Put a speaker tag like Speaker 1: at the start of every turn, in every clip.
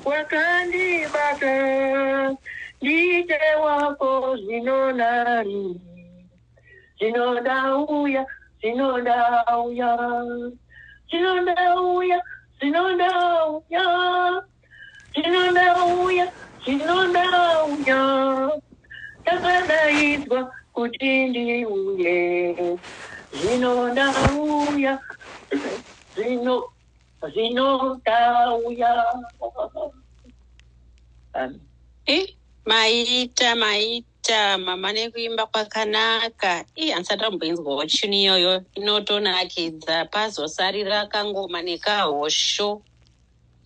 Speaker 1: Wakandibata ndiite wako zvino nani. Zvino ndauya, zvino ndauya, zvino ndauya, zvino ndauya, zvino ndauya, zvino ndauya. Ndakadaidzwa kuti ndiuye, zvino ndauya, zvino zvino ndauya. Amen.
Speaker 2: Maita, maita mama nekuimba kwakanaka. Ii, handisati ndamboinzwawo tune iyoyo, inotonakidza. Pazosarira kangoma nekahosho.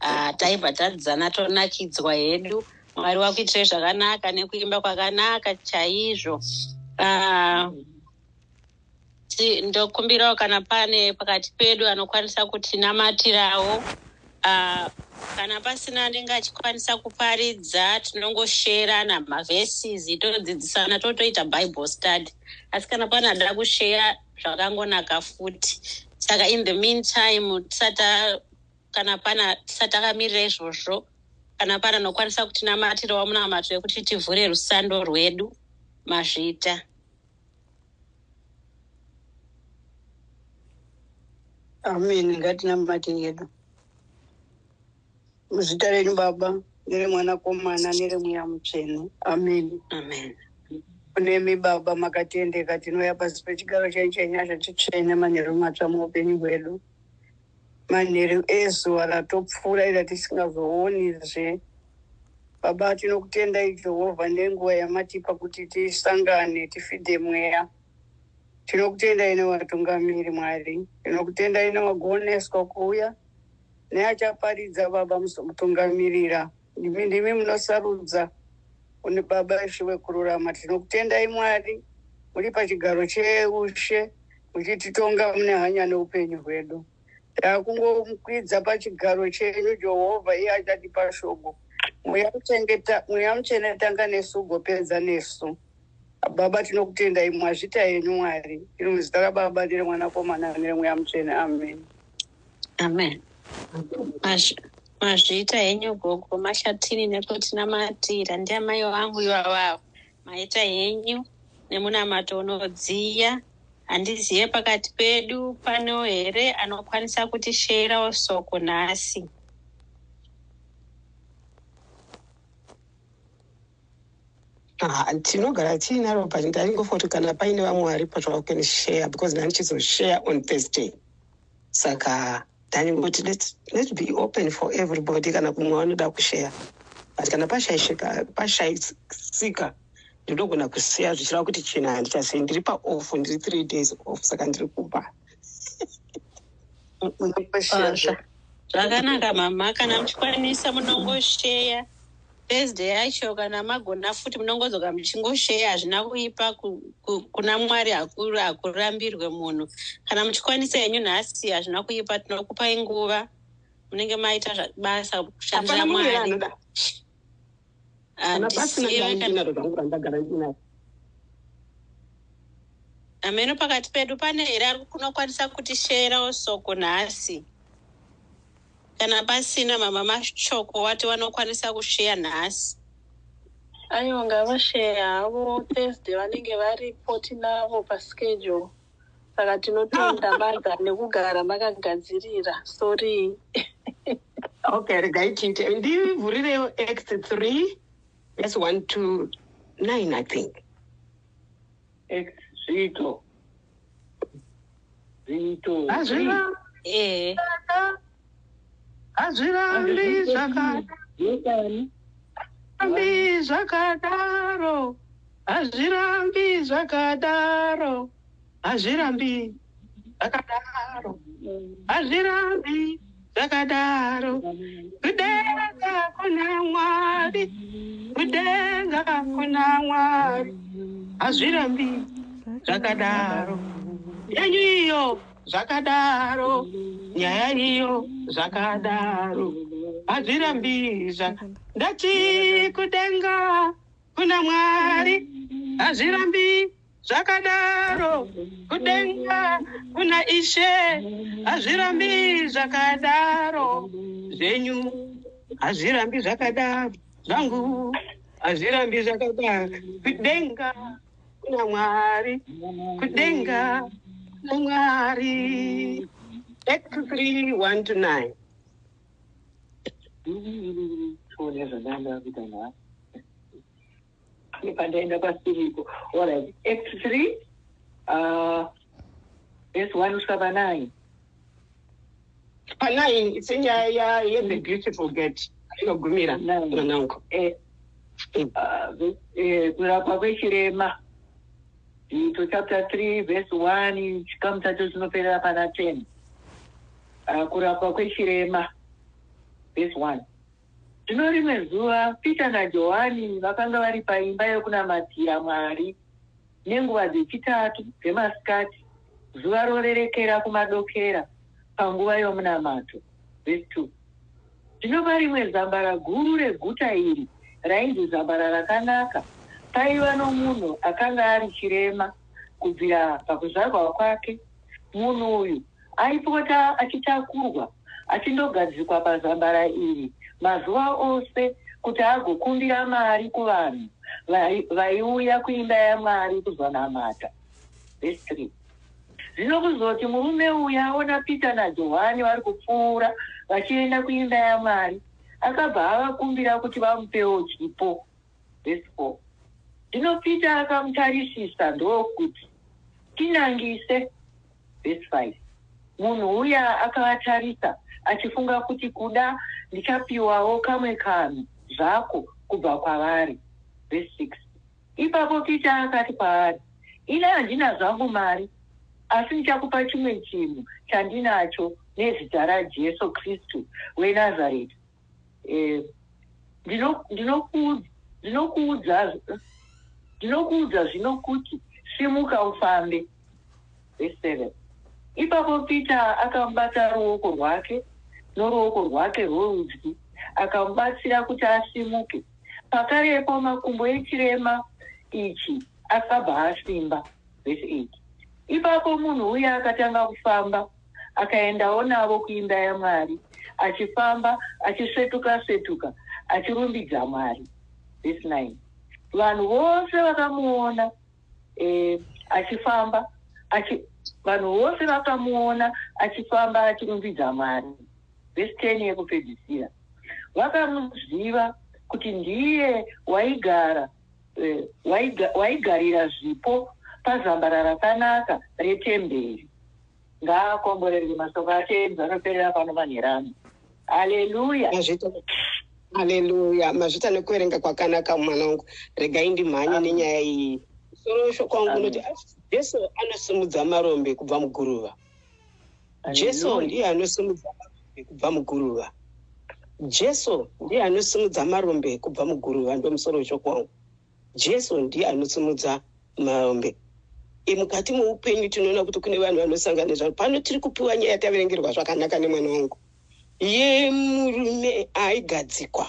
Speaker 2: Ah, taibva tadzana tonakidzwa hedu. Mwari wakuitirai zvakanaka nekuimba kwakanaka chaizvo. Ah, ndokumbirawo kana pane pakati pedu anokwanisa kutinamatirawo. Ah, kana pasina anenge achikwanisa kuparidza, tinongosherana mavhesisi, todzidzisana, totoita Bible study. Asi kana pane ada kusheya, zvakangonaka futi. Saka in the meantime, tisata kana pana tisati takamirira izvozvo, kana pane anokwanisa kutinamatirawo munamato wekuti tivhure rusando rwedu, mazvita.
Speaker 3: Amen. Ngatinamate yedu. Muzita renyu Baba, neremwanakomana, neremweya mutsvene. Amen.
Speaker 2: Amen.
Speaker 3: Kunemi Baba makatendeka, tinouya pasi pechigaro chenyu chenyasha chitsvene manheru matsva muupenyu hwedu. Manheru ezuva ratopfuura iri ratisingazoonizve. Baba, tinokutendai Jehovha nenguva yamatipa kuti tisangane tifidhe mweya. Tinokutendai nevatungamiri Mwari. Tinokutendai nevagoneswa kuuya neachaparidza Baba muzomutungamirira. Ndimi munosarudza une Baba Ishe wekururama. Tinokutendai Mwari muri pachigaro cheushe muchititonga mune hanya neupenyu hwedu. Takungokwidza pachigaro chenyu Jehovha, iye achatipa shoko. Mweya Mutsvene tanga nesu ugopedza nesu. Baba, tinokutendai mwazvita yenyu Mwari. Tiri muzita raBaba neremwanakomana neremweya mutsvene. Amen.
Speaker 2: Amen. Mazviita henyu gogo Mashatini nekutinamatira. Ndiamai vangu ivavavo. Maita henyu nemunamato unodziya. Handizive pakati pedu pano here anokwanisa kutisheyerawo soko nhasi.
Speaker 4: Ah, tinogara tiinaro, but ndaingofa kuti kana paine vamwe varipo zvavo can share, because ndandichizoshare on Thursday. Saka ndangoti let's be open for everybody kana kumwe vanoda kushare, but kana pashaisika ndinogona kusiya, zvichireva kuti chinhu handichasei. Ndiri paoff, ndiri 3 days off, saka ndiri kuba.
Speaker 2: Ah, zvakanaka mama, kana muchikwanisa munongosheya Thursday yacho. Kana magona futi munongodzoka muchingosheya, hazvina kuipa. Kuna Mwari hakurambirwe munhu. Kana muchikwanisa henyu nhasi, hazvina kuipa, tinokupai nguva. Munenge maita basa kushandira
Speaker 4: Hapana munhu here
Speaker 2: Mwari.
Speaker 4: anoda kana pasina?
Speaker 2: Handisive kana
Speaker 4: Ndandinaro zvangu randagara ndinaro.
Speaker 2: Hameno pakati pedu pane here ari kunokwanisa kutisheyerawo soko nhasi? Kana pasina, mama Mashoko wati vanokwanisa kusheya nhasi.
Speaker 5: Aiwa, ngavasheya havo. Thursday vanenge varipo, tinavo paschedule, saka tinotenda madha nekugara makagadzirira. Sorry.
Speaker 4: Okay, regai tiite, ndivhurirewo Acts 3 verse 1 to 9, I think.
Speaker 1: Acts, Zviito, Zviito 3.
Speaker 4: Hazvirambi.
Speaker 2: Ehe.
Speaker 4: Hazvirambi
Speaker 1: Yekani.
Speaker 4: zvakarambi zvakadaro, hazvirambi zvakadaro, hazvirambi zvakadaro, hazvirambi zvakadaro. Kudenga kuna Mwari, kudenga kuna Mwari, hazvirambi zvakadaro. Yenyu iyo zvakadaro, nyaya iyo zvakadaro, hazvirambi ndati kudenga kuna Mwari, hazvirambi zvakadaro. Kudenga kuna Ishe, hazvirambi zvakadaro zvenyu. Hazvirambi zvakadaro zvangu, hazvirambi zvakadaro. Kudenga kuna Mwari, kudenga kuna Mwari. Act 3 1 to 9.
Speaker 1: Tione zvandaenda kuita nhasi. Pandaenda pasiriko. Alright, Act 3, verse 1 kusvika pa9.
Speaker 4: Pa9 isenyaya ye-The Beautiful Gate inogumira, mwanangu.
Speaker 1: Kurapwa kwechirema. Zviito chapter 3 verse 1, chikamu chacho chinoperera pana 10. Kurapwa kwechirema, verse 1. Zvino rimwe zuva Peter naJohani vakanga vari paimba yokunamatira Mwari nenguva dzechitatu dzemasikati, zuva rorerekera kumadokera, panguva yomunamato. Verse 2. Zvino parimwe zambara guru reguta iri rainzi Zambara Rakanaka paiva nomunhu akanga ari chirema kubvira pakuzvarwa kwake. Munhu uyu aipota achitakurwa achindogadzikwa pazambara iri mazuva ose kuti agokumbira mari kuvanhu vaiuya kuimba yaMwari kuzonamata. Verse 3. Zvino kuzoti murume uyu aona Peter naJohani vari kupfuura vachienda kuimba yaMwari, akabva avakumbira kuti vamupewo chipo. Verse 4. Zvino Peter akamutarisisa ndokuti, "Tinangise." Verse 5. Munhu uya akavatarisa achifunga kuti kuda ndichapiwawo kamwe kanhu zvako kubva kwavari. Verse 6. Ipapo Peter akati kwaari, "Ini handina zvangu mari, asi ndichakupa chimwe chinhu chandinacho. Nezita raJesu Kristu weNazareti, ndinokuudza zvino kuti simuka ufambe." Verse 7. Ipapo Peter akamubata ruoko rwake noruoko rwake rworudyi, akamubatsira kuti asimuke. Pakarepo makumbo echirema ichi akabva asimba. Verse 8. Ipapo munhu uya akatanga kufamba, akaendawo navo kuimba yaMwari, achifamba, achisvetuka svetuka, achirumbidza Mwari. Verse 9. Vanhu vose vakamuona achifamba vanhu vose vakamuona achifamba achirumbidza Mwari. Verse 10 yekupedzisira. Vakamuziva kuti ndiye waigara waigarira zvipo pazambara Rakanaka retemberi. Ngaakomborerwe masoko aTenzi anoperera pano manherano. Haleluya.
Speaker 4: Mazvita, haleluya. Mazvita nekuverenga kwakanaka, mwana wangu. Regai ndimhanye nenyaya iyi. Musoro weshoko wangu unoti, "Jesu anosimudza marombe kubva muguruva." Jesu ndiye anosimudza marombe kubva muguruva. Jesu ndiye anosimudza marombe kubva muguruva. Ndo musoro weshoko wangu. Jesu ndiye anosimudza marombe. Mukati meupenyu tinoona kuti kune vanhu vanosangana nezvanhu. Pano tiri kupiwa nyaya yataverengerwa zvakanaka nemwana wangu, yemurume aigadzikwa,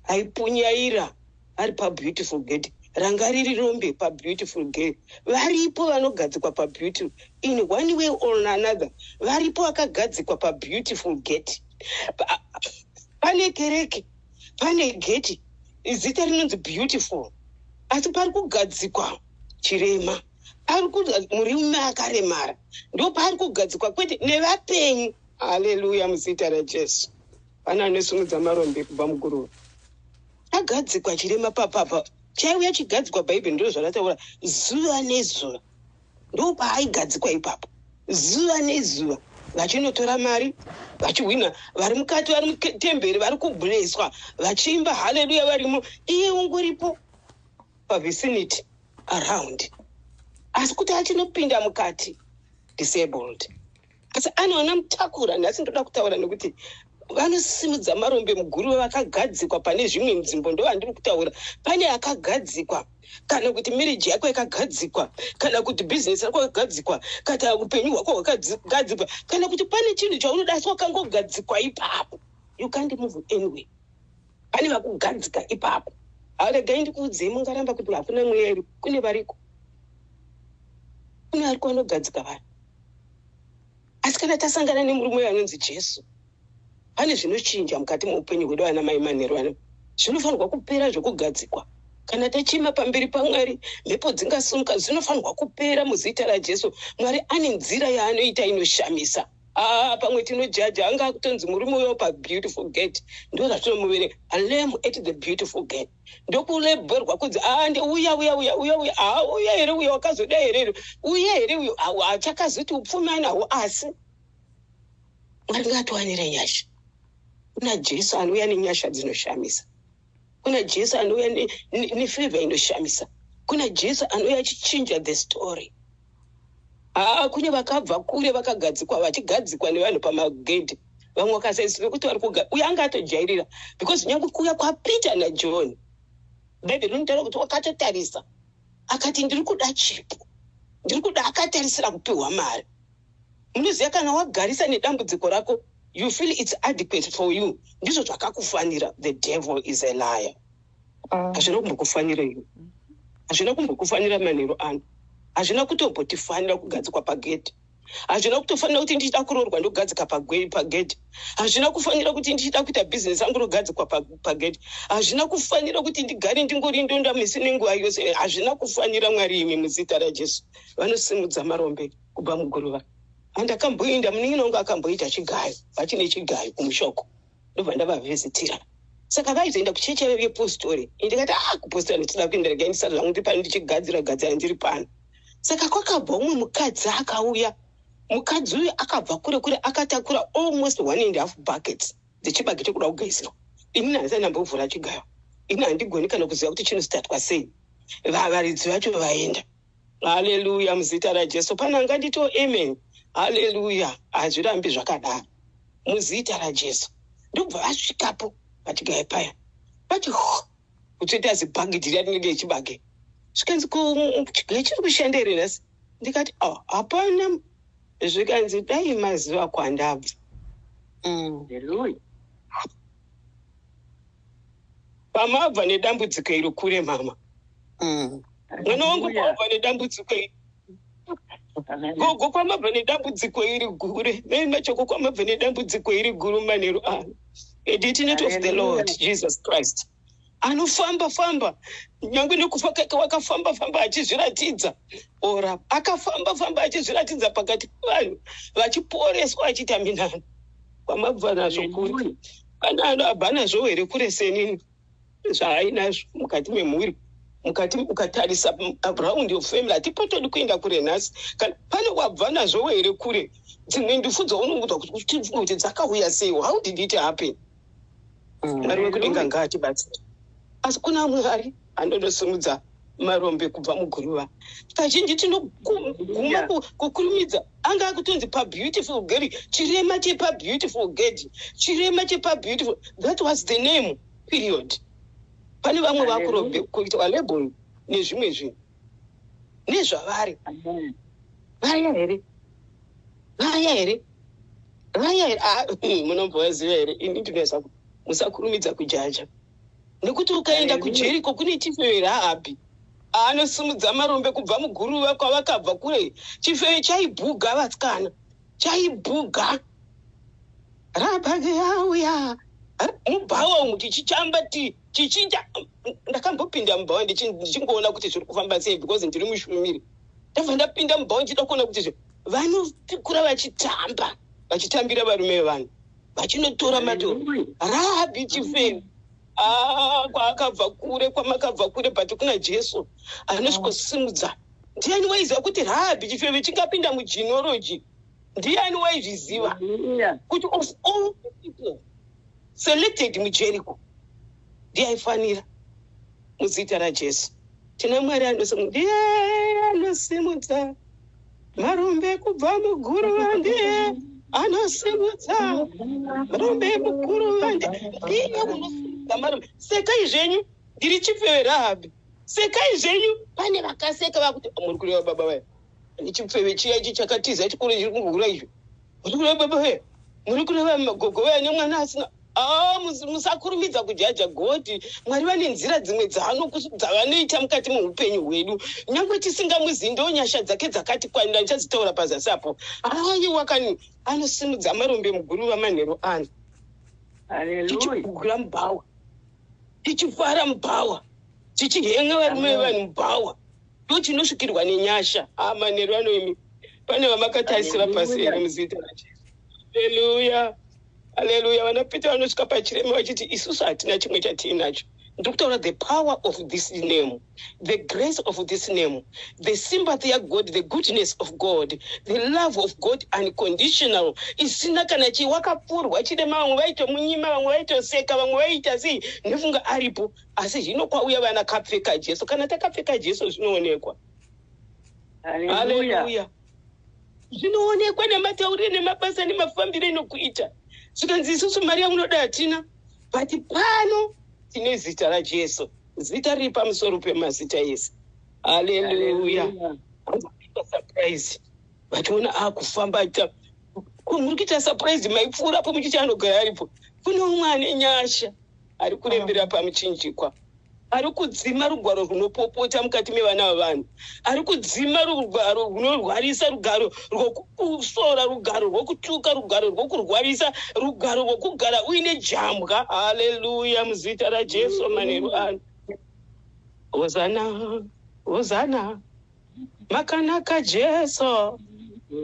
Speaker 4: aipunyaira ari paBeautiful Gate. Ranga riri rombe paBeautiful Gate. Varipo vanogadzikwa pabeautiful in one way or another. Varipo vakagadzikwa paBeautiful Gate. Pane kereke, pane gate, zita rinonzi Beautiful, asi pari kugadzikwa chirema, ari murume akaremara, ndo paari kugadzikwa, kwete nevapenyu. Haleluya, muzita raJesu. Pane anosimudza marombe kubva muguruva. Agadzikwa chirema papapa, chaiuya chigadzikwa. Bhaibheri ndo zvarataura, zuva nezuva ndo paaigadzikwa ipapo, zuva nezuva vachinotora mari, vachihwina. Vari mukati, vari mutemberi, vari kublesswa, vachiimba haleluya varimo. Iye ungoripo pavicinity around, asi kuti achinopinda mukati, disabled, asi anoona mutakura. Nhasi ndoda kutaura nekuti vanosimudza marombe muguru vakagadzikwa pane zvimwe nzvimbo. Ndo vandiri kutaura. Pane akagadzikwa, kana kuti marriage yako yakagadzikwa, kana kuti bhizinesi rako yakagadzikwa, kana upenyu hwako hwakagadzikwa, kana kuti pane chinhu chaunoda asi wakangogadzikwa ipapo. You can't move anyway. Pane vakugadzika ipapo. Regai ndikuudzei, mungaramba kuti hakuna mweya iri. Kune variko, kune variko vanogadzika vanhu. Asi kana tasangana nemurume uyo anonzi Jesu, Pane zvinochinja mukati meupenyu hwedu ana mai manheru ano. Zvinofanirwa kupera zvekugadzikwa. Kana tachema pamberi paMwari, mhepo dzingasumuka dzinofanirwa kupera muzita raJesu. Mwari ane nzira yaanoita inoshamisa. Aa, pamwe tinojaja anga akutonzi murume uyo pabeautiful gate, ndo zvatinomuverenga, a lamb at the beautiful gate, ndokulebherwa kunzi aa ndeuya uya uya uya uya, aa uya here uya wakazoda here uya here uyo achakazoti upfumi anahwo. Asi Mwari ngaatiwanire nyasha. Kuna Jesu anouya nenyasha dzinoshamisa, kuna Jesu anouya nefavour inoshamisa, kuna Jesu anouya achichinja the story. Haa, kune vakabva kure vakagadzikwa, vachigadzikwa nevanhu pamagedhi. Vamwe vakasaiswa kuti vari kuga uye anga atojairira, because nyange kuuya kwaPeter naJohn, Bhaibheri rinotaura kuti wakatotarisa akati, "Ndiri kuda chipo, ndiri kuda." Akatarisira kupiwa mari. Munoziva, kana wagarisa nedambudziko rako, you feel it's adequate for you, ndizvo zvakakufanira. The devil is a liar. Hazvina kumbokufanira iwe, hazvina kumbokufanira manheru ano. Hazvina kutombotifanira kugadzikwa pagedhi. Hazvina kutofanira kuti ndichida kuroorwa ndogadzika pagedhi. Hazvina kufanira kuti ndichida kuita bhizinesi angu ndogadzikwa pagedhi. Hazvina kufanira kuti ndigare ndingori ndonda misi nenguva yose. Hazvina kufanira. Mwari imi, muzita raJesu, vanosimudza marombe kubva muguruva. Andakamboinda, munin'ina wangu akamboita chigayo, vachine chigayo kumushoko, ndobva ndavavhizitira. Saka vaizoenda kuchechi yavo yepostori. Ndikati, "A, kupostori nditida kuenda, regai ndisati zvangu ndiri pano ndichigadzira gadzira ndiri pano." Saka kwakabva umwe mukadzi akauya. Mukadzi uyu akabva kure kure, akatakura almost 1.5 buckets dzechibage chekuda kugezerwa. Inini handisati ndambovhura chigayo, ini handigoni kana kuziva kuti chinostatwa sei. Varidzi vacho vaenda. Haleluya, muzita raJesu. Pane anganditiwo amen? Haleluya. Hazvirambi zvakadaro muzita raJesu. Ndobva vasvikapo pachigayo paya, vati kutoita zibhagidhi riya rinenge ichibage. Zvikanzi, "Ko chigayo chiri kushanda here nhasi?" Ndikati, "Oh, hapana." Zvikanzi, "Dai maziva kwandabva."
Speaker 1: Haleluya.
Speaker 4: Pamabva nedambudziko iri kure, mama. Mwana wangu, kwabva nedambudziko iri.
Speaker 1: Amen.
Speaker 4: Gogo, kwamabva nedambudziko iri gure. Mai Machoko, kwamabva nedambudziko iri guru manheru ano. A did of the Lord Jesus Christ anofamba famba, nyange nekufa kake wakafamba famba achizviratidza ora, akafamba famba achizviratidza pakati pevanhu, vachiporeswa, achiita minana. Kwamabva nazvo kure.
Speaker 1: Haleluya.
Speaker 4: Pane abva nazvo here kure senini zvaainazvo mukati memhuri? Mukati ukatarisa around your family, hatipotodi kuenda kure nhasi. Kana pane wabva nazvo here kure, dzimwe ndufu dzaunoudzwa kuti kuti dzakauya sei, how did it happen? Mwari wekudenga ngaatibatsire. Asi kuna Mwari anonosimudza marombe kubva muguruva. Kazhinji tinoguma kukurumidza. Anga akutonzi pabeautiful gate, chirema chepabeautiful gate, chirema chepabeautiful, that was the name, period. Pane vamwe vakurombe kuitwa label nezvimwe zvinhu nezvavari.
Speaker 1: Amen.
Speaker 4: Vaya here, vaya here, vaya here? Ah, munombovaziva here? Ini ndinoisa, musakurumidza kujaja, nekuti ukaenda kuJeriko kune chifeve Rahabhi anosimudza marombe kubva muguruva. Kwavakabva kure. Chifeve chaibhuga vasikana, chaibhuga. Rahabhi auya mubhawa umu tichichamba tichinja. Ndakambopinda mubhawa ndichingoona kuti zviri kufamba sei, because ndiri mushumiri. Ndabva ndapinda mubhawa ndichida kuona kuti vanokura vachitamba, vachitambira varume vevanhu, vachinotora matoro.
Speaker 1: Haleluya.
Speaker 4: Rahabhi chifeve. Ah, kwaakabva kure, kwamakabva kure, but kuna Jesu anosvikosimudza. Ndiani waiziva kuti Rahabhi chifeve chingapinda mugenealogy? Ndiani waizviziva
Speaker 1: Haleluya.
Speaker 4: kuti of all the people selected muJericho ndiaifanira? Muzita raJesu, tina Mwari ndiye anosimudza marombe kubva muguruva, ndiye anosimudza marombe muguruva, ndiye unosimudza marombe. Sekai zvenyu, ndiri chifeve Rahabhi, sekai zvenyu. Pane vakaseka vakuti, "Muri kureva baba vaya chifeve chiya ichi chakatiza chikoro chiri kugura izvo? Muri kureva baba vaya? Muri kureva gogo vaya nemwana asina?" Ah, musakurumidza kujaja. Godi Mwari vane nzira dzimwe dzavanoita mukati meupenyu hwedu, nyange tisingamuzivi. Ndo nyasha dzake dzakatikwanira, ndichadzitaura pazasi apo. Aiwa kani, anosimudza marombe muguruva manheru ano.
Speaker 1: Haleluya.
Speaker 4: Tichigugura mubhawa, tichifara mubhawa, tichihenga varume vevanhu mubhawa. Ndo chinosvikirwa nenyasha. Amanheru anoimi, pane vamakatarisira pasi here muzita raJesu? Haleluya, haleluya. Vana Peter vanosvika pachirema vachiti, "Isusu hatina chimwe chatiinacho." Ndiri kutaura the power of this name, the grace of this name, the sympathy yaGod, the goodness of God, the love of God, unconditional, isina kana chii. Wakapfurwa chirema, vamwe vaitomunyima, vamwe vaitoseka, vamwe vaiita sei, nefunga aripo. Asi zvino kwauya vana kapfeka Jesu. Kana takapfeka Jesu, zvinoonekwa.
Speaker 1: Haleluya.
Speaker 4: Haleluya. Zvinoonekwa nematauriro, nemabasa, nemafambiro enokuita. Zvikanzi, "Isusu mari yamunoda hatina, but pano tine zita raJesu, zita riri pamusoro pemazita ese." Haleluya. Surprise, vachiona akufamba aita ko, muri kuita surprise, maipfuurapo muchichi anogara aripo. Kune umwe ane nyasha ari kurembera pamuchinjikwa, ari kudzima rugwaro runopopota mukati mevana vavanhu, ari kudzima rugwaro runorwarisa, rugwaro rwokusora, rugwaro rwokutuka, rugwaro rwokurwarisa, rugwaro rwokugara uine jambwa. Haleluya, muzita raJesu manheru ano. Hozana, hozana, makanaka Jesu.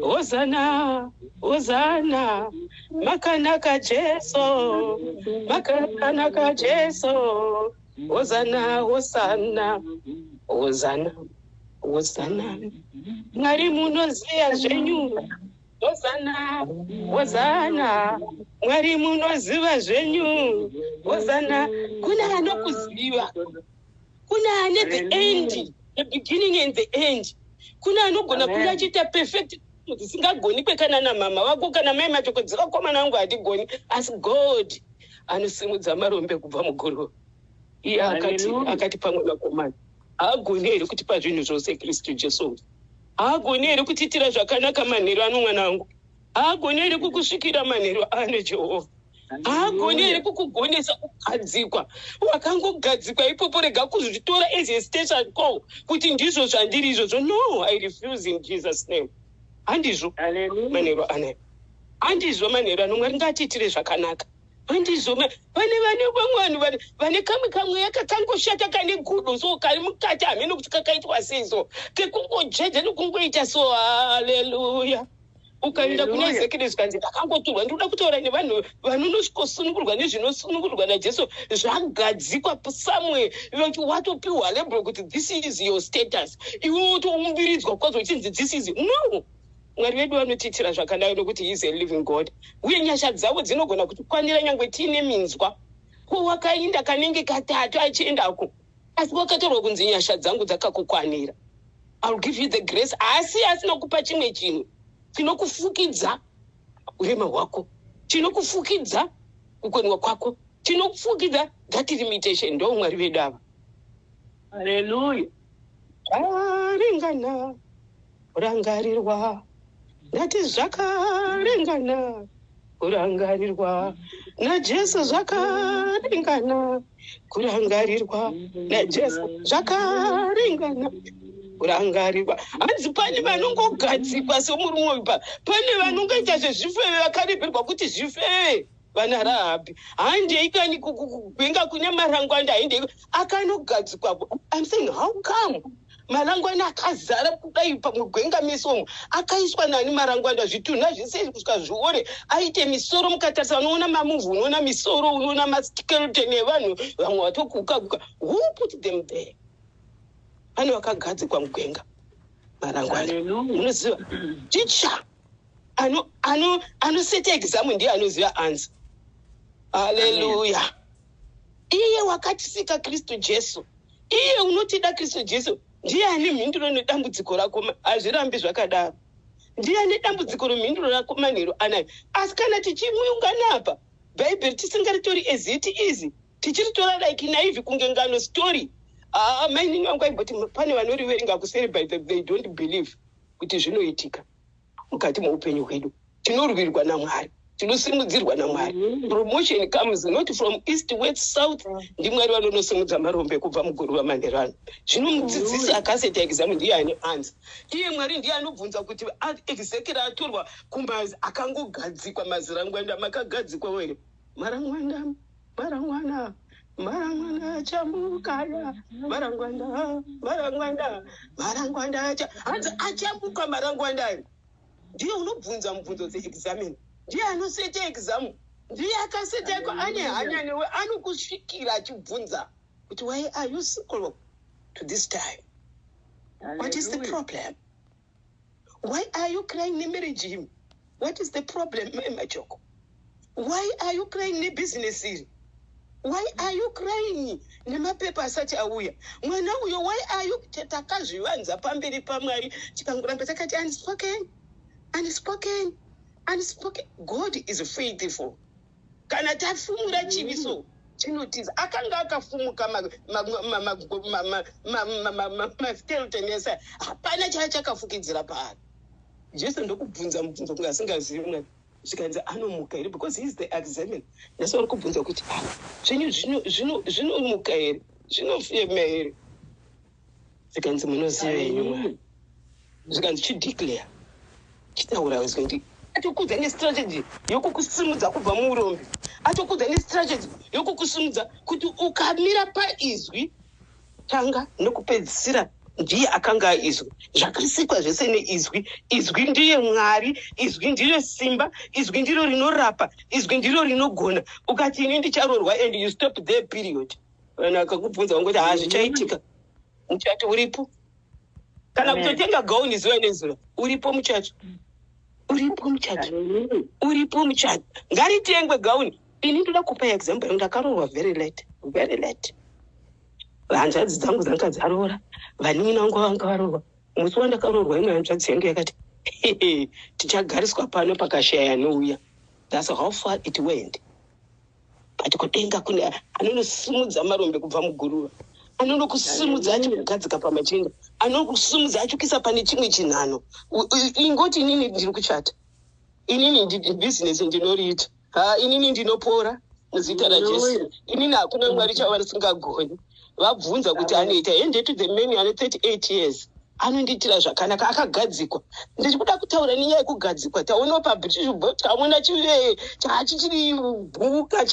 Speaker 4: Hozana, hozana, makanaka Jesu, makanaka Jesu. Hozana, hosana, hozana, hozana. Mwari munoziva zvenyu. Hozana, hozana, Mwari munoziva zvenyu. Hozana. Kune anokuziva, kune ane the end, the beginning and the end. Kune anogona kunge achiita perfect dzisingagonikwe kana namama vako, kana mai Matoko, dzakakomana vangu hatigoni, asi God anosimudza marombe kubva muguruva. Iye akati akati pamwe vakomana, haagoni here kutipa zvinhu zvose Kristu Jesu? Haagoni here kutiitira zvakanaka manheru ano, mwana wangu? Haagoni here kukusvikira manheru ano Jehovha? Haagoni here kukugonesa kugadzikwa? Wakangogadzikwa ipopo, rega kuzvitora as a status quo kuti ndizvo zvandiri izvozvo. No, I refuse in Jesus' name. Handizvo manheru anaya, handizvo manheru ano. Mwari ngatiitire zvakanaka. Handizvo. Pane vane vamwe vanhu vane kamwe kamweya kakangoshata, kane godo so, kari mukati, hamene kuti kakaitwa sei so, kekungojeja nekungoita so. Haleluya. Ukaenda kuna Ezekieri, zvikanzi ndakangoturwa. Ndinoda kutaura nevanhu vanonosvikosunungurwa nezvinosunungurwa naJesu. Zvagadzikwa somewhere, watopiwa label kuti this is your status, iwe wotoumbiridzwa kwazvo uchinzi this is no. Mwari vedu vanotiitira zvakanaka nokuti he is a living God, uye nyasha dzavo dzinogona kutikwanira nyange tiine minzwa. Ko wakainda kanenge katatu achiendako, asi wakatorwa kunzi, "Nyasha dzangu dzakakukwanira. I will give you the grace." Asi asina kupa chimwe chinhu chinokufukidza urema hwako, chinokufukidza kukoniwa kwako, chinokufukidza that limitation. Ndo Mwari vedu ava.
Speaker 1: Haleluya.
Speaker 4: Zvaringana kurangarirwa, ndati zvakaringana kurangarirwa naJesu, zvakaringana kurangarirwa naJesu, zvakaringana kurangarirwa. Hanzi pane vanongogadzikwa semurume uyu, pane vanongoita zvezvifeve, vakaripirwa kuti zvifeve, vana Rahabhi. Handei kani kugwenga kune marangwanda, handei akanogadzikwapo. I'm saying, how come marangwanda akazara kudai pamugwenga mesomo? Akaiswa nani marangwanda? Zvitunha zvese kusvika zviore, aite misoro. Mukatarisa, unoona mamovie, unoona misoro, unoona maskeleton evanhu, vamwe vatokuka kuka. Who put them there? Pane vakagadzikwa mugwenga, marangwanda. Munoziva, ticha anoseta exam ndiye anoziva answer. Haleluya. Iye wakatisika, Kristu Jesu, iye unotida, Kristu Jesu, ndiye ane mhinduro nedambudziko rako. Hazvirambi zvakadaro. Ndiye ane dambudziko remhinduro rako manheru anayo. Asi kana tichimuungana apa, Bhaibheri tisingaritori as it is, tichiritora like naive kunge ngano, story. Aa, mainini vangu aimboti pane vanoriverenga kuseri, but they don't believe kuti zvinoitika mukati meupenyu hwedu. Tinorwirwa naMwari, tinosimudzirwa naMwari. Promotion comes not from east, west, south. NdiMwari vanonosimudza marombe kubva muguruva manheru ano. Zvino mudzidzisi akaseta exam ndiye ane answer. Iye Mwari ndiye anobvunza kuti Ezekieri atorwa kumazi akangogadzikwa, mazirangwanda makagadzikwa were. Marangwanda, marangwana, marangwanda achamukaya, marangwanda, marangwanda, marangwanda acha, hanzi achamuka marangwanda ayo. Ndiye unobvunza mubvunzo dzeexamen, ndiye anoseta exam, ndiye akaseta iko, ane hanya newe, anokusvikira achibvunza kuti why are you single to this time? What is the problem? Why are you crying nemarriage him? What is the problem, Machoko? Why are you crying nebusiness iri? Why are you crying nemapepa asati auya? Mwana uyo, why are you? Takazvivanza pamberi paMwari, tikangoramba takati unspoken, unspoken, unspoken. God is faithful. Kana tafumura chivi so chinotiza. Akanga akafumuka maskeleton ese, hapana chaya chakafukidzira paari. Jesu ndokubvunza mubvunzo kunge asingazivi Mwari, zvikanzi anomuka here? Because he is the examiner. Nhasi vari kubvunza kuti, ah, zvenyu zvinomuka here? Zvinofema here? Zvikanzi munoziva henyu Mwari. Zvikanzi chideclare, chitaura. Zvikandi atokudza nestrategy yokukusimudza kubva muurombe, atokudza nestrategy yokukusimudza kuti ukamira paizwi tanga nokupedzisira. Ndiye akanga aizwi, zvakasikwa zvese neizwi. Izwi ndiye Mwari, izwi ndiro simba, izwi ndiro rinorapa, izwi ndiro rinogona. Ukati ini ndicharorwa and you stop there, period. Vanhu akakubvunza vangoti ha, zvichaitika, muchato uripo. Kana kutotenga gauni zuva nezuva, uripo muchato, uripo muchato, uripo muchato, ngaritengwe gauni. Ini ndoda kupa example. Ndakaroorwa very late, very late. Hanzvadzi dzangu dzanga dzaroora, vanin'ina vangu vanga varoorwa. Musi wandakaroorwa, imwe hanzvadzi yangu yakati, "Tichagariswa pano pakashaya anouya." That's how far it went. But kudenga kune anonosimudza marombe kubva muguruva, anonokusimudza achikugadzika pamachinda, anokusimudza achikuisa pane chimwe chinhano. Ingoti inini ndiri kuchata, inini bhizinesi ndinoriita, ha, inini ndinopora muzita raJesu, inini hakuna Mwari chava risingagoni. Vabvunza kuti anoita hende to the man ane 38 years, anondiitira zvakanaka, akagadzikwa. Ndichikuda kutaura nenyaya yekugadzikwa. Taona paBritish Board, taona chive chachichiri bhuka,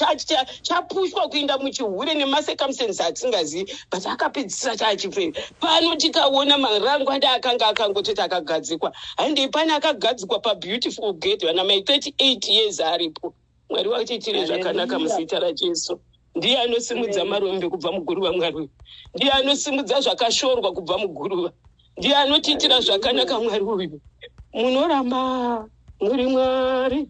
Speaker 4: chapushwa kuinda muchihure nemacircumstances atingazivi, but akapedzisira chaachipferi pano. Tikaona marangwanda akanga akangototi akagadzikwa, handei pane akagadzikwa paBeautiful Gate, vana mai 38 years aripo. Mwari watiitire zvakanaka muzita raJesu. Ndiye anosimudza marombe kubva muguruva. Mwari uyu ndiye anosimudza zvakashorwa kubva muguruva, ndiye anotiitira zvakanaka. Mwari uyu, munoramba muri Mwari,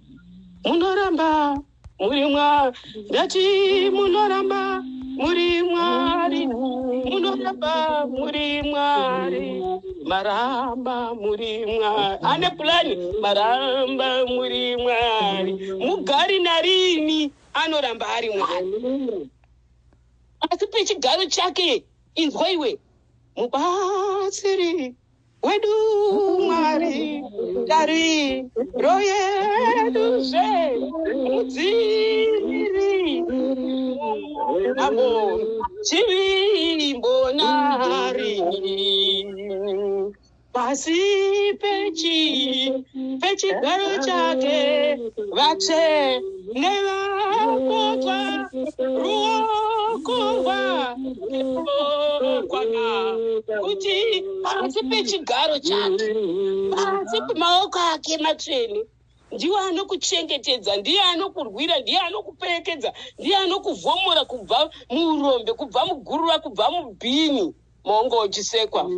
Speaker 4: munoramba muri Mwari. Ndati munoramba muri Mwari, munoramba muri Mwari, maramba muri Mwari ane purani, maramba muri Mwari mugari narini, anoramba ari Mwari asi pechigaro chake. Inzwa iwe, mubatsiri wedu Mwari, tariro yedu zve mudziviri namo, chivimbo narini, pasi pechigaro chake vatsvene vakodzwa, ruoko rwakwana kuti pasi pechigaro chake, pasi pemaoko ake matsvene. Ndiwo anokuchengetedza, ndiye anokurwira, ndiye anokuperekedza, ndiye anokuvhomora kubva muurombe, kubva muguruva, kubva mubhini maunga uchisekwa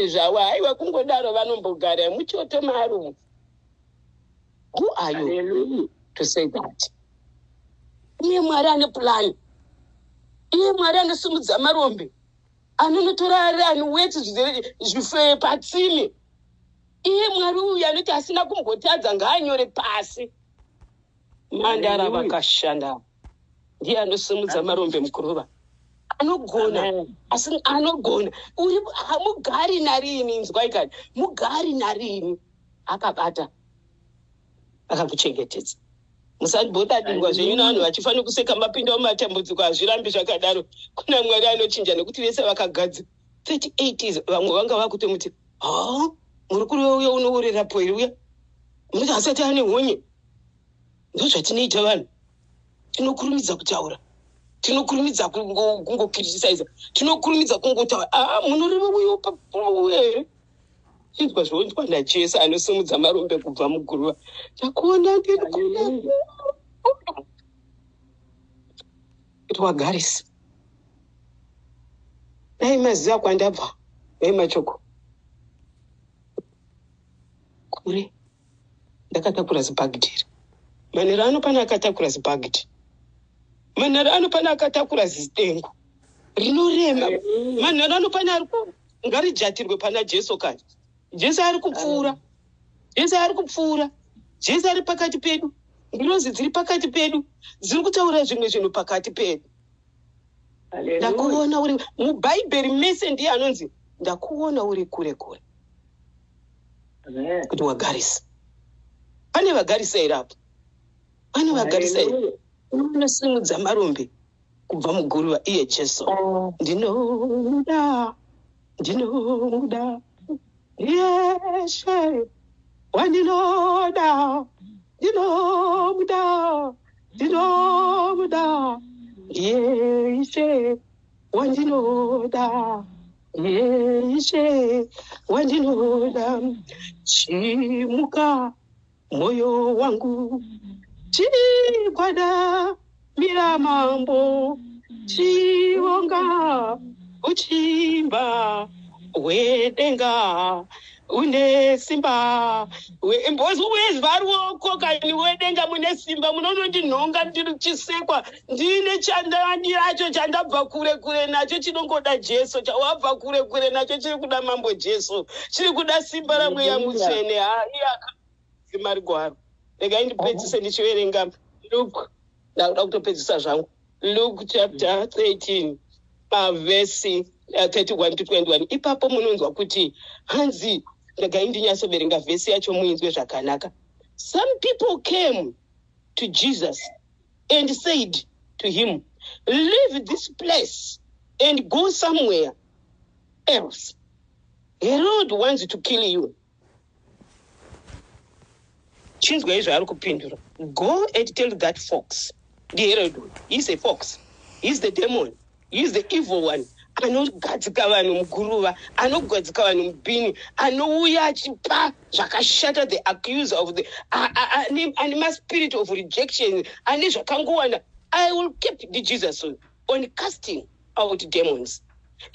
Speaker 4: zvavo. Haiwa, kungodaro vanombogara muchoto marumu. Who are you to say that? Iye Mwari ane purani, iye Mwari anosimudza marombe, anonotora ari anuweti zvifeye patsime. Iye Mwari uyu anoti asina kumbotadza ngaanyore pasi. Mandara vakashanda, ndiye anosimudza marombe mukuruva, anogona, asi anogona uri mugari narini. Inzwai kani, mugari narini akabata, akakuchengetedza. Musambodadingwa zvenyu navanhu vachifanira kuseka mapinda mumatambudziko. Hazvirambi zvakadaro, kuna Mwari anochinja, nekuti vese vakagadzira 38 years, vamwe vanga vakutomuti, ha, muri kuri uya unourirapo here uya? Munoti asati ane honye. Ndozvatinoita vanhu. Tinokurumidza kutaura, tinokurumidza kungokritisaiza, tinokurumidza kungotaura. Aa, munoreva uyo here? Chinzwa zvonzwa naJesu anosimudza marombe kubva muguruva. Ndakuona ndiri kure kuti wagarisa. Dai maziva kwandabva, dai machoko kure. Ndakatakura zibhagidhiri manheru ano. Pane akatakura zibhagidhi manheru ano, pane akatakura zitengo rinorema manheru ano, pane ari ngarijatirwe pana Jesu kani. Jesu ari kupfuura, Jesu ari kupfuura, Jesu ari pakati pedu. Ngirozi dziri pakati pedu, dziri kutaura zvimwe zvinhu pakati pedu. Ndakuona uri muBhaibheri mese, ndiye anonzi ndakuona uri kure kure kuti wagarisa. Pane vagarisa here apo? Pane vagarisa here? Unosimudza marombe kubva muguruva, iye Jesu. Ndinomuda, ndinomuda yeshe wandinoda. Ndinomuda, ndinomuda yeshe wandinoda, yeshe wandinoda. Chimuka mwoyo wangu, chigwada mira mambo, chivonga uchimba wedenga une simba. Mbozwezva ruoko kani wedenga mune simba. Munonondinhonga ndiri chisekwa, ndine chandandiracho chandabva kure kure nacho, chinongoda Jesu. Chawabva kure kure nacho chiri kuda Mambo Jesu, chiri kuda simba raMweya Mutsvene. Iyakazima rigwaro. Regai ndipedzise ndichiverenga Luke. Ndakuda kutopedzisa zvangu. Luke chapter 13, pavhesi 31 to 21. Ipapo munonzwa kuti hanzi, regai ndinyatsoverenga vhesi yacho muinzwe zvakanaka. Some people came to Jesus and said to him, "Leave this place and go somewhere else. Herod wants to kill you." Chinzwa izvo ari kupindura. "Go and tell that fox." NdiHerod. He's a fox, he's the demon, he's the evil one anogadzika vanhu muguruva, anogadzika vanhu mubhini, anouya achipa zvakashata, the accuser of the ane maspirit of rejection, ane zvakangowanda. "I will keep," ndiJesus uyu, "on casting out demons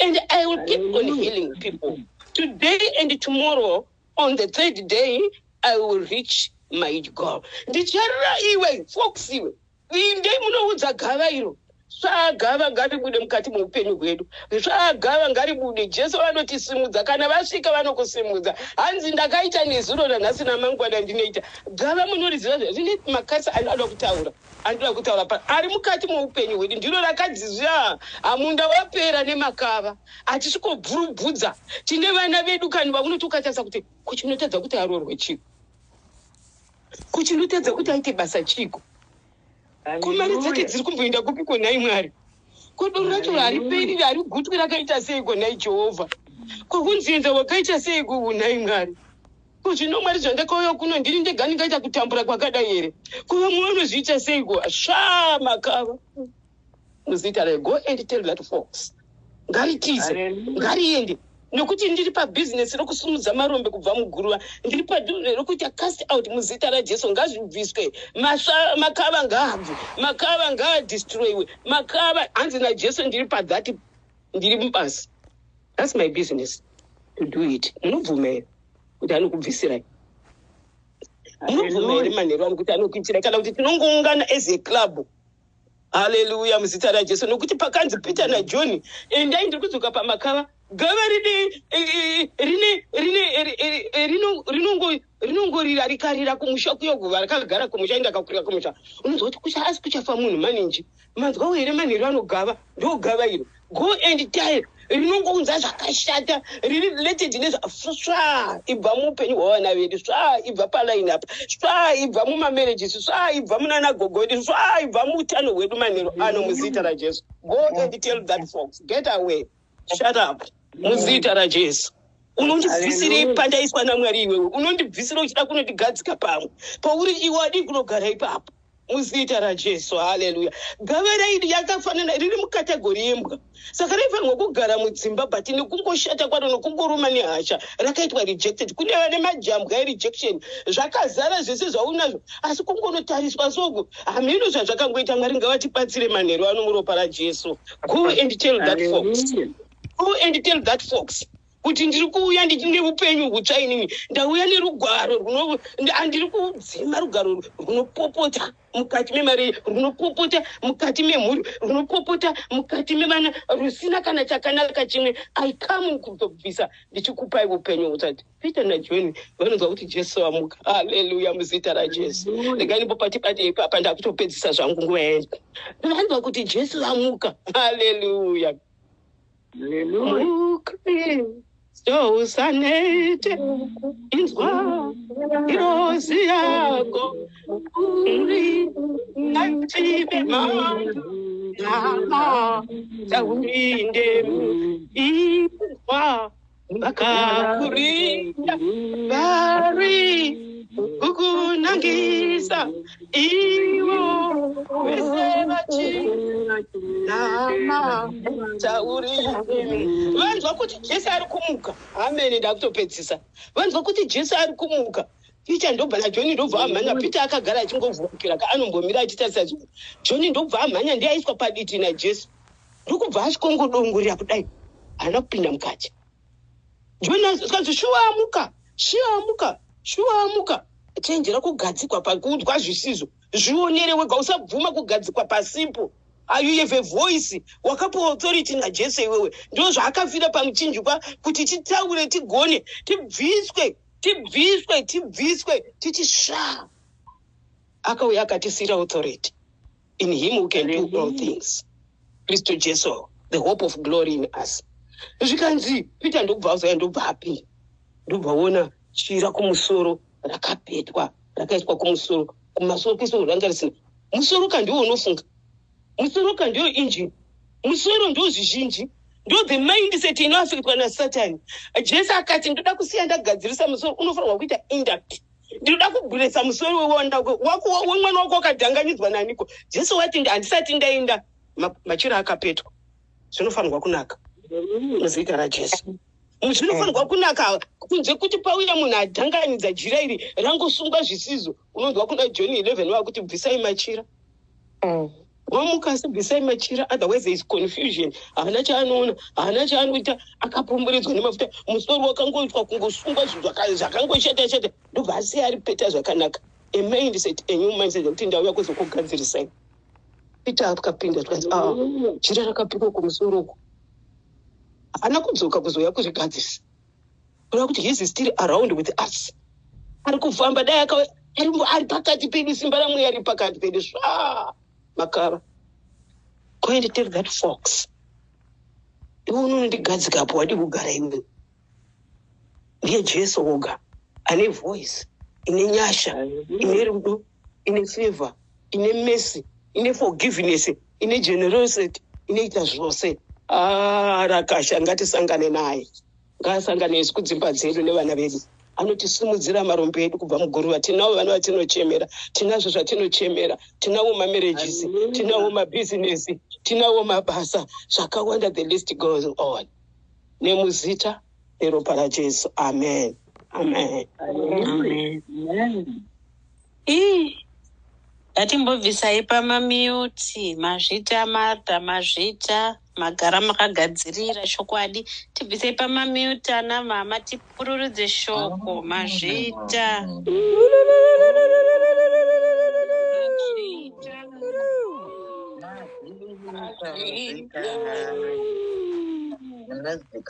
Speaker 4: and I will keep on healing people today and tomorrow. On the third day I will reach my goal." Ndicharira iwe fox iwe, indei munoudza gava iro. Svagava ngaribude mukati meupenyu hwedu, svagava ngaribude. Jesu vanotisimudza. Kana vasvika vanokusimudza. Hanzi ndakaita nezuro, nanhasi, namangwana ndinoita. Gava munoriziva, rine makasi anoda kutaura, anoda kutaura pa ari mukati meupenyu hwedu. Ndiro rakadzizva hamunda wapera nemakava achisvikobvurubvudza. Tine vana vedu kani vaunoti ukatarisa kuti kuchinotadza kuti aroorwe chiko, kuchinotadza kuti aite basa chiko, ko mari dzake dziri kumboenda kupi konhai Mwari? Ko doro racho hariperi, harigutwi, rakaita sei konhai Jehovha? Kokunzinza wakaita sei kunhai Mwari? Ko zvino Mwari, zvandakauya kuno ndiri ndega, ndingaita kutambura kwakadai here? Ko vamwe vanozviita seiko? Sva makava muzita rai. Go and tell that fox ngaritize, ngariende, nekuti ndiri pabhizinesi rokusumudza marombe kubva muguruva. Ndiri padhuze rokuita cast out muzita raJesu. Ngazvibviswe. Makava ngaabve, makava ngaadestroyiwe, makava. Hanzi naJesu ndiri pathat, ndiri mubasa. That's my business to do it. Munobvuma here kuti anokubvisirai? Munobvuma here manheru ano kuti anokuitirai, kana kuti tinongoungana as a club? Haleluya, muzita raJesu. Nokuti pakanzi Peter naJohn endai, ndiri kudzoka pamakava. Gava rine rine rinongorira, rikarira kumusha kuyo, guva rakagara kumusha, indakakurira kumusha. Unonzwa kuti kucha, asi kuchafa munhu maninji. Manzwawo here manheru anogava? Ndogava iro. Go and tell. Rinongounza zvakashata, riri related nezvasva. Ibva muupenyu hwavana vedu, sva ibva paline apa, sva ibva mumamarriages, sva ibva munana gogo vedu, sva ibva muutano hwedu manheru ano muzita raJesu. Go and tell that fox, get away, shut up, muzita raJesu. Unondibvisirei pandaiswa naMwari? Iwewe unondibvisira uchida kunondigadzika pamwe pauri iwe. Wadii kunogara ipapo? Muzita raJesu, haleluya. Gava rairi yakafanana riri mukategori yembwa, saka raifanirwa kugara mudzimba, but nekungoshata kwaro nokungoruma nehasha rakaitwa rejected. Kune vane majambwa erejection, zvakazara zvese zvaunazvo, asi kungonotariswa soku hameno zvazvakangoita. Mwari ngavatibatsire manheru ano muropa raJesu. Go and tell that fox, go and tell that fox kuti ndiri kuuya ndine upenyu hutsva. Inini ndauya nerugwaro, handiri kudzima rugwaro runopopota mukati memari, runopopota mukati memhuri, runopopota mukati mevana, rusina kana chakanaka chimwe. I come kuzobvisa ndichikupai upenyu hutsva. Peter naJohn vanonzwa kuti Jesu amuka. Haleluya, muzita raJesu. Regai ndimbo ipapa, ndakutopedzisa zvangu, nguva yaenda. Vanzwa kuti Jesu amuka. Haleluya. Mukristo, usanete, inzwa irozi yako uri kati pemhandu nama taurinde, inzwa vakakurinda vari kukunangisa ivo vese vachinama taurinde. Vanzwa kuti Jesu ari kumuka. Ameni. Ndakutopedzisa. Vanzwa kuti Jesu ari kumuka, Peter ndobva naJohn ndobva amhanya. Peter akagara achingovhurukira, anombomira achitarisa zvinhu. John ndobva amhanya, ndiye aiswa paditi naJesu, ndokubva asvikongodongorera kudai, haana kupinda mukati. John akanzi, "Shuwa amuka, shuwa amuka, shuwa amuka." Chenjera kugadzikwa pakuudzwa zvisizvo. Zvionere wega, usabvuma kugadzikwa pasipo. You have a voice, wakapiwa authority naJesu iwewe. Ndo zvaakafira pamuchinjikwa, kuti titaure, tigone, tibviswe, tibviswe, tibviswe, titi sva. Akauya akatisiyira authority. In him we can do all things, Kristu Jesu, the hope of glory in us. Zvikanzi Peter ndokubva azouya, ndobva apinda, ndobva ona chira kumusoro rakapetwa, rakaiswa kumusoro. Kumasoro kuiswa ranga risina musoro. Kandiwo unofunga musoro, kandiyo injini, musoro ndo zvizhinji, ndo the mindset inoafektwa nasatani. Jesu akati, "Ndoda kusiya ndagadzirisa musoro." Unofanirwa kuita induct. Ndinoda kuguresa musoro wemwana wako wakadhanganidzwa naniko. Jesu wati, "Handisati ndaenda, machira akapetwa." Zvinofanirwa kunaka muzita raJesu, zvinofanirwa kunaka. Kunze kuti pauya munhu adhanganidza jira iri, rangosungwa zvisizvo. Unonzwa kuna John 11 vakuti, "Bvisai machira." Wamuka, asi bvisai machira, otherwise is confusion. Haana chaanoona, haana chaanoita, akapomberedzwa nemafuta, musoro wakangoitwa kungosungwa zvinhu zvakangoshata shata. Ndobva asiya ari peta zvakanaka. A mindset, a new mindset yekuti ndauya kuzokugadzirisai. Peter akapinda, tikanzi, "Ah, jira rakapikwa kumusoro uku." Haana kudzoka kuzouya kuzvigadzirisa, kureva kuti he is still around with us, ari kufamba. Dai ari pakati pedu, simba raMweya riri pakati pedu. Sva makava. Go and tell that fox, iwe unonondigadzikapo, wadi kugara iwe. Ndiye Jesu woga ane voice ine nyasha, ine rudo, ine favor, ine mercy, ine forgiveness, ine generosity, inoita zvose. Ah, rakasha, ngatisangane naye, ngaasangane nesu kudzimba dzedu nevana vedu. Anotisimudzira marombo edu kubva muguruva. Tinavo vana vatinochemera, tinazvo zvatinochemera, tinawo mamarriages, tinawo mabhizinesi, tinawo mabasa, zvakawanda, the list goes on. Nemuzita neropa raJesu, amen, amen.
Speaker 2: Amen. Ii, ngatimbobvisai pamamute. Mazvita Martha, mazvita, magara makagadzirira chokwadi. Tibvisei pamamute ana mama, tipururudze shoko. Mazvita. Mazvita.
Speaker 1: Mazvita.
Speaker 2: Mazvita.